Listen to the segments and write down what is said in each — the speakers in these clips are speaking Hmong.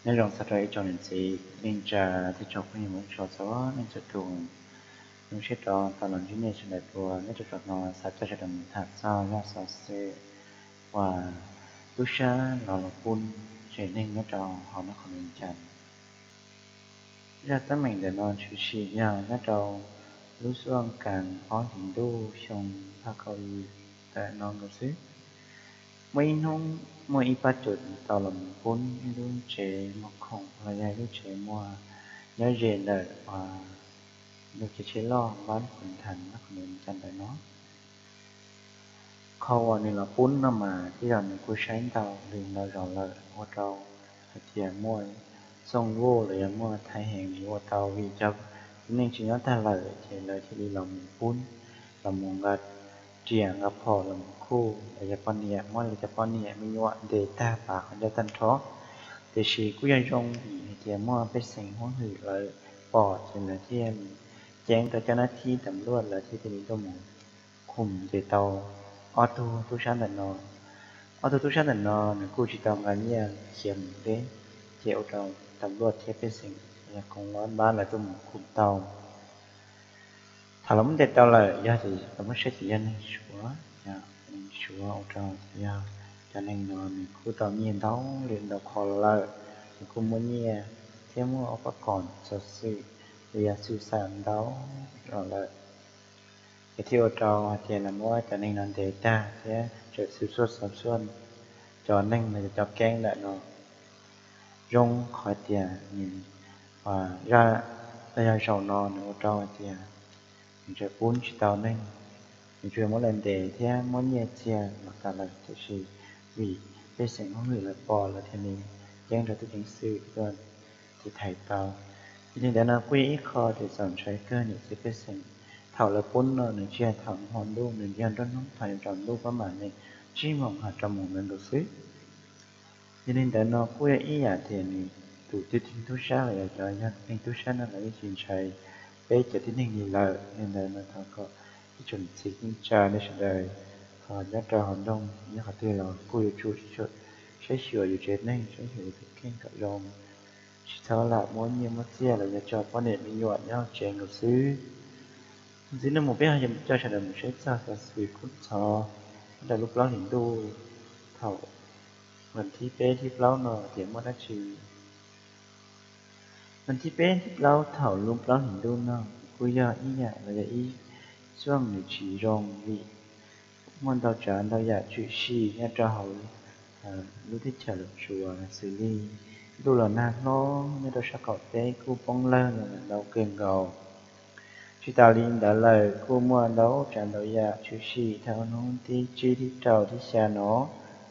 Nyob zoo txog rau ib tsoom niam txiv kwv tij neej tsa thiab tsoom phooj ywg mloog tshua txhua leej txhua tus. Zoo siab rov tau los ntsib nej sawv daws dua. Nyob rau zaum no xav coj sawv daws mus tham txog zaj xov xwm uas tub sab los los pub tsev neeg nyob rau hauv Nab Qhoos Lis Cas. Zaj teeb meem ntawm no tshwm sim yog nyob rau lub xyoo kas ob hlis ntuj xyoo ob phav kaum yim ntawm no nkaus xwb. Muaj ib hnub muaj ib pab cuam tau los mus pub ib lub tsev muag khoom los yog ib lub tsev muag nyob ze ntawm lub tsev tsheb loj npab Qhov Thas Nab Qhoos Lis Cas ntawm no. Qhov uas nws los pub no mas tej zaum nws kuj saib ntau lwm ntau zaus lawm ua rau hais tias muaj txooj vuj los yog muaj thaiv heev nws ua tau vim cov tib neeg tsis nyob tag lawm ces lawv thiaj li los mus pub, los mus nqa riam nqa phom los mus khuj lawv cov poj niam, muab lawv cov poj niam me nyuam ntes tag pas qhov ncauj tag nrho. Tiam sis kuj yog zoo vim hais tias muaj pej xeem hwj hwm lawv pom ces lawv thiaj li ceeb rau cov nab thib tas luaj lawv thiaj li tuaj mus khum ntes tau ob tug tub sab ntawm no. Ob tug tub sab ntawm no nws kuj tsis tau nqa nyiaj khiav mus deb, ces ua rau tas luaj thiab pej xeem yog koom lab npab lawv tuaj mus khum tau. Thaum lawv muab ntes tau lawm yog ces lawv muab saib ces yog neeg Suav, yog neeg Suav ua rau yog cov neeg no nws kuj tau nyiaj ntau lwm ntau qhov los lawm, nws kuj muaj nyiaj thiab muaj ob pab koom xov xwm los yog xwm xam ntau los lawm. Ces thiaj ua rau hais tias lawv muab cov neeg no ntes tag thiab tseem xwm xuaj xov xuaj cov neeg los yog cov keeb ntawm no. Zoo qhov tias nws, zaj, los yog zaum no nws ua rau hais tias nws tseem pub tsis tau neeg, nws tsuas muab lawv ntes thiab muab nyiaj txiag los tas lawm tiam sis vim pej xeem hwj hwm lawv pom lawv thiaj li ceeb rau tub ceev xwm tuaj tiv thaiv tau. Yog li ntawd no kuj yog ib qho tias txaus ntshai kawg niam txiv pej xeem. Thaum lawv pub no nws tsis yog thaum hmo ntuj, nws yog nruab hnub thaum yuav tsaus ntuj pab mam li tsib moos ho rau moos ntawd nkaus xwb. Yog li ntawd no kuj yog ib yam tias nws tus twg tub sab los yog cov yog neeg tub sab no lawv yeej tsis ntshai peb cov tib neeg li lawm. Yog li ntawd no thov kom ib tsoom niam txiv kwv tij neej tsa nej sawv daws ho nyob rau hauv nroog nyob qhov twg los kuj yuav tsum saib xyuas yus tsev neeg, saib xyuas yus tus kheej kom zoo, tsis txhob lam muab nyiaj muab txiag los yog tso poj niam me nyuam nyob hauv tsev nkaus xwb. Ntxiv no mus peb ho yuav coj sawv daws mus saib txog xov xwm kub ntxhov nyob rau lub plaub hlis ntuj thaum vas thib peb thib plaub no tias muaj dab tsi. Vas thib peb thib plaub thaum lub plaub hlis ntuj no kuj yog ib yam los yog ib xyoos nws tsis zoo vim muaj ntau tsav ntau yam tshwm sim nyob rau hauv lub teb chaws Los Tsuas xws li ntuj los nag hlob nyob rau sab qaum teb kuj poob lawg los ntau kawg nkaus. Tsis tas li ntawd lawm kuj muaj ntau tsav ntau yam tshwm sim thaum hnub thib tsib thib rau thib xya no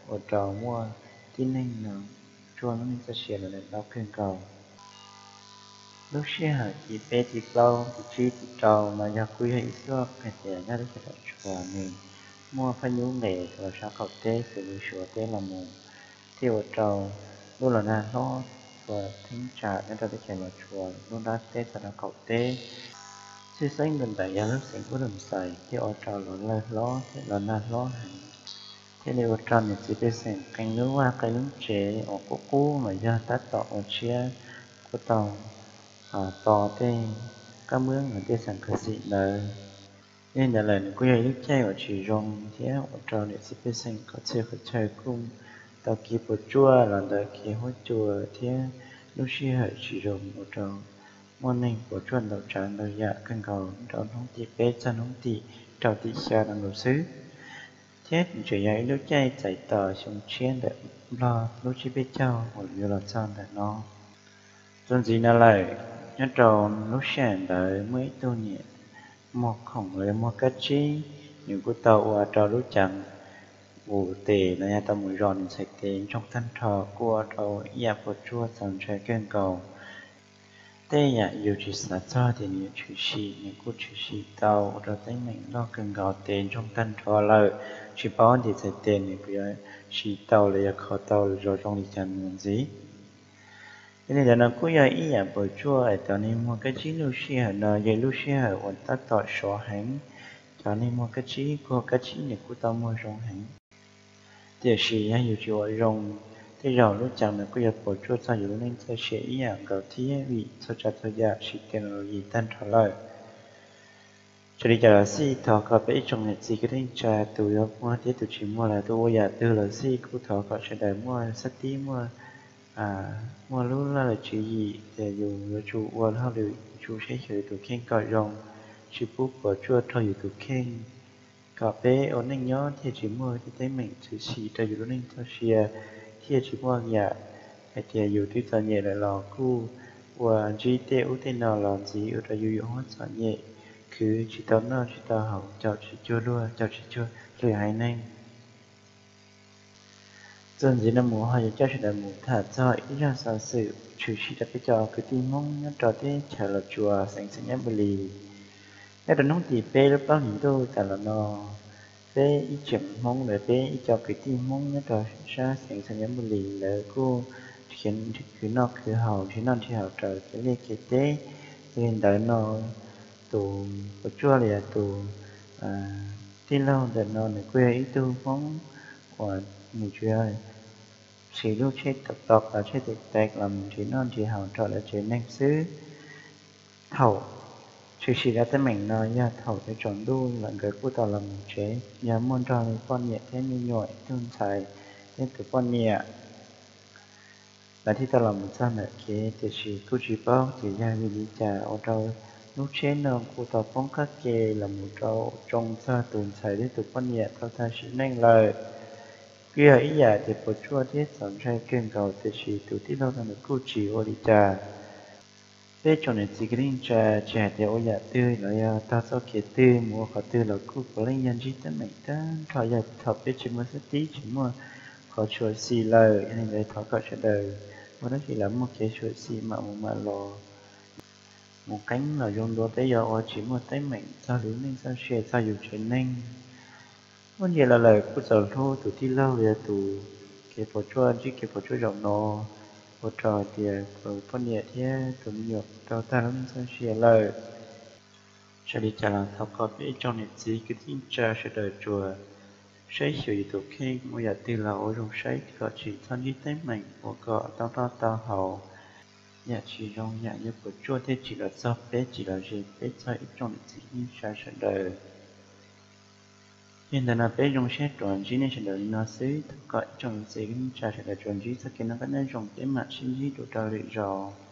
ua rau muaj tib neeg no tsuaj lub neej txoj sia los ntau kawg nkaus. Lub sij hawm thib peb thib plaub thib tsib thib rau no yog kuj yog ib xyoos hais tias nyob teb chaws Los Tsuas nws muaj phaj nyuj nqes los sab qaum teb xws li Suav teb los mus, thiaj ua rau ntuj los nag hlob tshua theeb tsam nyob rau teb chaws Los Tsuas lub nrab teb txog rau qaum teb. Tshwj xeeb ntawm ntawd yog lub xeev Ub Dum Xais thiaj ua rau los lawg hlob thiab los nag hlob heev. Thiaj li ua rau niam txiv pej xeem qee lub vaj qee lub tsev uas qub qub los yog tab tom ua tshiab kuj tau to tej kab mwb los tej xeem kawg xim ntawd. Yog li ntawd lawm nws kuj yog ib lub caij uas tsis zoo thiab ua rau niam txiv pej xeem qhov txhia qhov chaw kuj tau kev puas tsuaj los ntawm kev huab cua thiab lub sij hawm tsis zoo ua rau muaj neeg puas tsuaj ntau tsav ntau yam kawg nkaus rau hnub tim peb txog hnub tim rau tim xya no nkaus xwb. Thiab tseem yog ib lub caij txais tos xyoo tshiab ntawm Nplog lub tsib peb caug uas yuav los txog ntawm no. Txuas ntxiv no lawm, nyob rau lub sij hawm ntawd muaj ib tug niam muag khoom los yog muag kab tsib, nws kuj tau ua rau lub cav nqus tes los yog tau mus zom nws txhais tes ntsoog tag nrho kuj ua rau ib yam puas tsuaj txaus ntshai kawg nkaus. Tej yam yus tsis xav txog tias nws yuav tshwm sim nws kuj tshwm sim tau ua rau teeb meem loj kawg nkaus tes ntsoog tag nrho lawm, tsis paub ntim txhais tes nws puas yuav sim tau los yog kho tau zov zoo li cas mus ntxiv. Yog li ntawd no kuj yog ib yam puas tsuaj es cov neeg muag kab tsib lub sij hawm no yog lub sij hawm uas tab tom sov heev. Cov neeg muag kab tsib kuj kab tsib nws kuj tau muag zoo heev. Tiam sis yog yus tsis ua zoo Tej zaum lub cav no kuj yog puas tsuaj txog yus lub neej txoj sia ib yam nkaus thiab, vim txhua tsav txhua yam siv technology tag nrho lawm. Txawm li cas los xij thov kom peb ib tsoom niam txiv kwv tij neej tsa, tus yuav muaj thiab tus tsis muaj los tus ua yam twg los xij, kuj thov kom sawv daws muaj xab tib, muaj muaj lub laj lim tswv yim tias yus yuav tsum ua hauj lwm, yuav tsum saib xyuas yus tus kheej kom zoo, tsis pub puas tsuaj rau yus tus kheej, kom peb ua neej nyob thiaj tsis muaj tej teeb meem tshwm sim rau yus lub neej txoj sia, thiaj tsis muaj yam hais tias yus twb txom nyem lawm los kuj ua ntsib tej ub tej no los ntxiv ua rau yus yuav huab txom nyem, khwv tsis tau noj tsis tau haus, caum tsis cuag luag, caum tsis cuag lwm haiv neeg. Txuas ntxiv no mus ho yuav coj sawv daws mus tham txog ib zaj xov xwm tshwm sim rau peb cov kwv tij Hmoob nyob rau teb chaws Los Tsuas, xeev Xais Nyab Npu Lis. Nyob rau hnub tim peb lub plaub hlis ntuj tas los no, peb ib tseem Hmoob ntawd, peb ib co kwv tij Hmoob nyob rau sab xeev Xais Nyab Npu Lis lawv kuj khwv noj khwv haus, nrhiav noj nrhiav haus raws kev liaj kev teb. Yog li ntawd no tus puas tsuaj los yog tus tij laug ntawm no nws kuj yog ib tug Hmoob uas nws tsuas yog siv lub tsheb tom tom los tsheb tais tais los mus nrhiav noj nrhiav haus rau lawv tsev neeg xwb. Thaum tshwm sim zaj teeb meem no yog thaum yuav tsaus ntuj los nkawd kuj tau los mus tsev, yog muaj nrog li poj niam thiab me nyuam ib tug ntxhais thiab tus poj niam. Lawv thiaj tau los mus txog ntawm kev, tiam sis kuj tsis paub tias yog vim li cas ua rau lub tsheb no kuj tau poob qab ke los mus rau tsoo txog tus ntxhais thiab tus poj niam tau tag sim neej lawm. Kuj yog ib yam tias puas tsuaj thiab txaus ntshai kawg nkaus, tiam sis tus tij laug no nws kuj tsis ua li cas. Peb tsoom niam txiv kwv tij neej tsa tsis hais tias ua yam twg los yog taug txoj kev twg mus ua qhov twg los kuj puav leej yog ntsib teeb meem tag nrho yog thaum peb tsis muaj xab tib tsis muaj qhov tshua xis lawm. Yog li ntawd thov kom sawv daws ua dab tsi los muaj kev tshua xis mam mus mam los, mus qeeb los zoo dua, peb yuav ua tsis muaj teeb meem txog lub neej txoj sia txog yus tsev neeg. Muaj ntsis los lawm kuj txaus hlub tus tij laug los yog tus kev puas tsuaj, ntsib kev puas tsuaj zaum no, ua rau hais tias tus poj niam thiab tus me nyuam tau tag lub neej txoj sia lawm. Txawm li cas los thov kom peb ib tsoom niam txiv kwv tij neej tsa sawv daws tsuas saib xyuas yus tus kheej, ua yam twg los ua zoo saib kom tsis txhob ntsib teeb meem uas kom tau noj tau haus, yam tsis zoo yam yuav puas tsuaj thiab tsim los txog peb, tsim los ze peb txog ib tsoom niam txiv kwv tij neej tsa sawv daws. Yog li ntawd no peb zoo siab rov ntsib nej sawv daws li no xwb, thov kom ib tsoom niam txiv kwv tij neej tsa sawv daws tsuas ntsib txoj kev noj qab nyob zoo, peb mam sib ntsib dua rau lwm zaus.